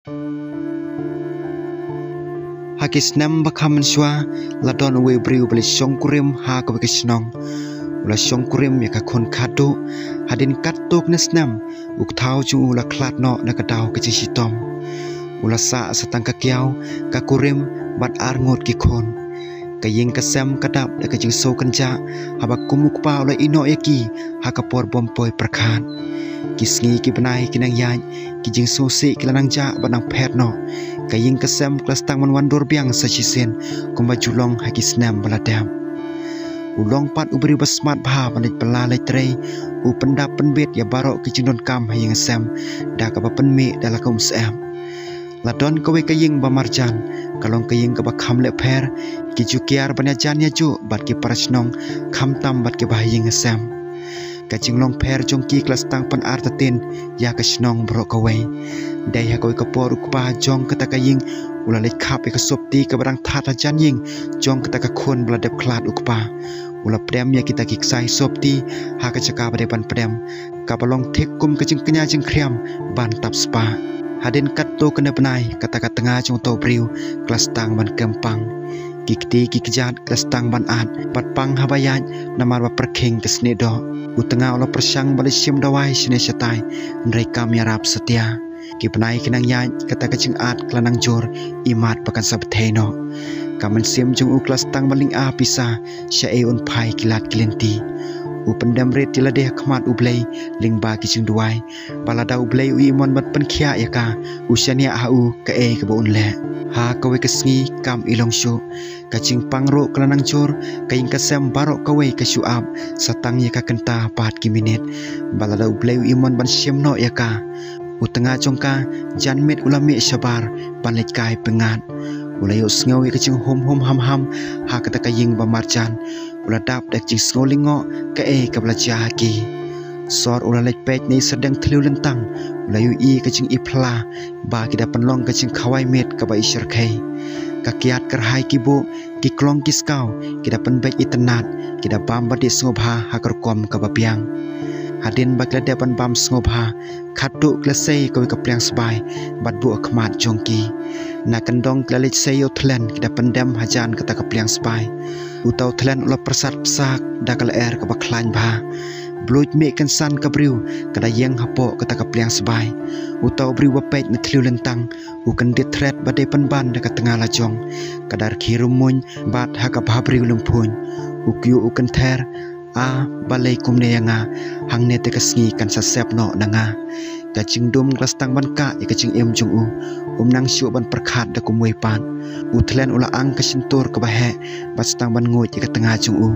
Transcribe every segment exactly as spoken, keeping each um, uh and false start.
Ha ki snem ba kham mynshuwa, la don uwei u briew ba la shongkurim ha kawei ka shnong. U la shongkurim ïa ka khun khadduh. Hadien katto katne snem, u kthaw jong u la khlad noh na ka daw ka jingshitom. U la sah sa tang ka kiaw, ka kurim, bad arngut ki khun. Ka ïing ka sem ka dap da ka jingsngewkynjah, haba kum u kpa u la ïehnoh ïa ki ha ka por bym poi pyrkhat. Ki sngi ki bnai ki nang ïaid, ki jingsngewsih ki la nang jah bad nang phet noh. Ka ïing ka sem ka la sdang ban wan dur biang sa shisien, kumba ju long ha ki snem ba la dep. U long pat u briew ba smat bha ban leit bylla leit trei, u pyndap pynbit ïa baroh ki jingdonkam ha ïing sem, da kaba pynmih da la ka umsyep. La don kawei ka ïing ba marjan, ka long ka ïing kaba kham leh pher, ki ju kiar ban ïajan ïajuh bad ki para shnong, khamtam bad kiba ha ïing sem. Ka jinglong pher jong ki ka la sdang pynartatien ïa ka shnong baroh kawei. Dei ha kawei ka por u kpa jong kata ka ïing u la leit khap ïa ka sopti kaba dang that hajan ïing jong kata ka khun ba la dep khlad u kpa. U la pdem ïa kita ki ksai sopti ha ka jaka ba dei ban pdem, kaba long thik kum ka jingkñia jingkhriam ban tap spah. Hadien katto katne bnai, kata ka tnga jong uta u briew ka la sdang ban kem pang. Ki kti ki kjat ka la sdang ban at, bad pang haba ïaid, namar ba pyrkhing ka snieh doh. U tnga u la pyrshang ban leit shim dawai shane shatai, hynrei kam ïarap satia. Ki bnai ki nang ïaid, kata ka jingat ka la nang jur, imat ba kan sa bthei noh. Ka mynsiem jong u ka la sdang ban lynga pisa, shaei un phai ki lad ki lynti. U pyndem rit ïa lade ha khmat U Blei, lyngba ki jingduwai. Ba lada U Blei u ïohi mon ban pynkhiah ïa ka, u shaniah ha u kaei kaba un leh. Ha kawei ka sngi kam i long shuh. Ka jingpang ruh ka la nang jur, ka ïing ka sem baroh kawei ka shu ap, sa tang ïa ka kynta bad ki minit. Ba lada U Blei u ïohi mon ban shim noh ïa ka. U tnga jong ka, jan miet u la mih shabar, ban leit kai pyngngad. U la ïohsngew ïa ka jinghum hum ham ham, ha kata ka ïing ba marjan. U la dap da ka jingsngew lyngngoh, kaei kaba la jia ha ki. Sor u la leit peit na i serdeng thliew lyntang, u la ïohi ka jingiphylla, ba ki da pynlong ka jingkhawai miet kaba i shyrkhei. Ka kiad kyrhai ki buh, ki klong ki skaw, ki da pynbeit itynnad, ki da bam bad dih sngewbha ha ka rukom kaba biang. Hadien ba ki la dep ban bam sngewbha, khadduh ki la sei kawei ka pliang sbai, bad buh ha khmat jong ki. Na kyndong ki la leit sei ïa u thlen, ki da pyndem hajan kata ka pliang sbai. Uta u thlen u la pyrsad pyrshah da ka lyer kaba khlaiñ bha. Bluit mih kynsan ka briew, ka da ïeng hapoh kata ka pliang sbai. Uta u briew ba peit na thliew lyntang, u kyndit thret ba dei pynban da ka tnga lajong. Ka da rkhie rymmuiñ, bad ha ka bhabriew lymphuiñ. U kyiuh u kynther, A, balei kumne ïa nga, hangne te ka sngi kan sa sep noh na nga. Ka jingdum ka la sdang ban kah ïa ka jingim jong u. Um nang shuh ban pyrkhat da kumwei pat. U thlen u la ang ka shyntur kaba heh, bad sdang ban nguid ïa ka tnga jong u.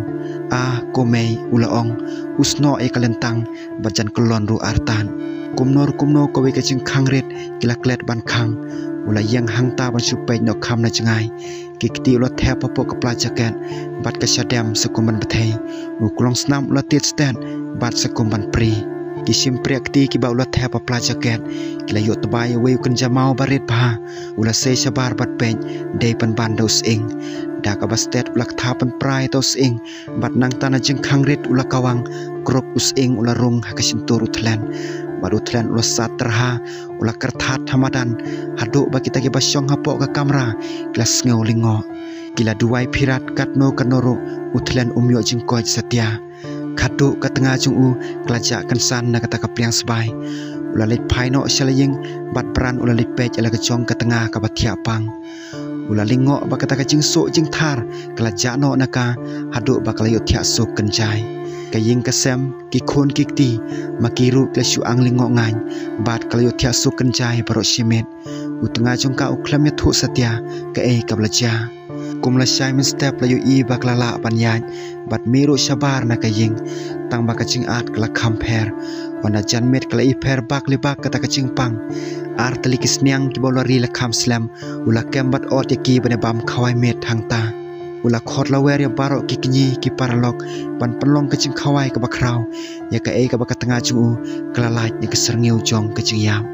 A, ko mei, u la ong, u snoh ïa ka lyntang, bad jan kyllon ruh artat. Kumno kumno kawei ka jingkhang rit, ki la klet ban khang. U la ïeng hangta ban shu peit noh kham na jngai. Ki kti u la thep hapoh ka pla jaket, bad ka shadem sa kum ban bthei. U klong snam u la tied stet, bad sa kum ban pri. Ki shympriah kti kiba u la thep ha pla jaket, ki la ïoh tbai ïa uwei u kynjamaw ba rit bha, u la sei shabar bad peit, dei pynban da u sying. Da kaba stet u la ktha pynpra ïa uta u sying, bad nangta na jingkhang rit u la kawang, krup u sying u la rung ha ka shyntur u thlen. Bad u thlen u la sat tyrha, u la kyrthat ha madan, haduh ba kita kiba shong hapoh ka kamra, ki la sngew lyngngoh. Ki la duwai phirat katno katno ruh, u thlen um ïoh jingkoit satia. Khadduh ka tnga jong u, ka la jah kynsan na kata ka pliang sbai. U la leit phai noh sha la ïing, bad bran u la leit peit ïa la ka jong ka tnga kaba thiah pang. U la lyngngoh ba kata ka jingsuh jingthar, ka la jah noh na ka, haduh ba ka la ïoh thiah suk kynjai. Ka ïing ka sem, ki khun ki kti, ma ki ruh ki la shu ang lyngngoh ngaiñ, bad ka la ïoh thiah suk kynjai baroh shi miet. U tnga jong ka u khlem ïathuh satia, kaei kaba la jia. Kum lashai mynstep la ïohi ba ka la lah ban ïaid, bad mih ruh shabar na ka ïing, tang ba ka jingat ka la kham pher. Wat na jan miet ka la i pher bak li bak kata ka jingpang. Ar tylli ki sniang kiba u la ri la kham slem, u la kem bad ot ïa ki ban ïa bam khawai miet hangta. U la khot lawer ïa baroh ki kñi ki paralok, ban pynlong ka jingkhawai kaba khraw, ïa kaei kaba ka tnga jong u, ka la lait na ka syrngiew jong ka jingïap.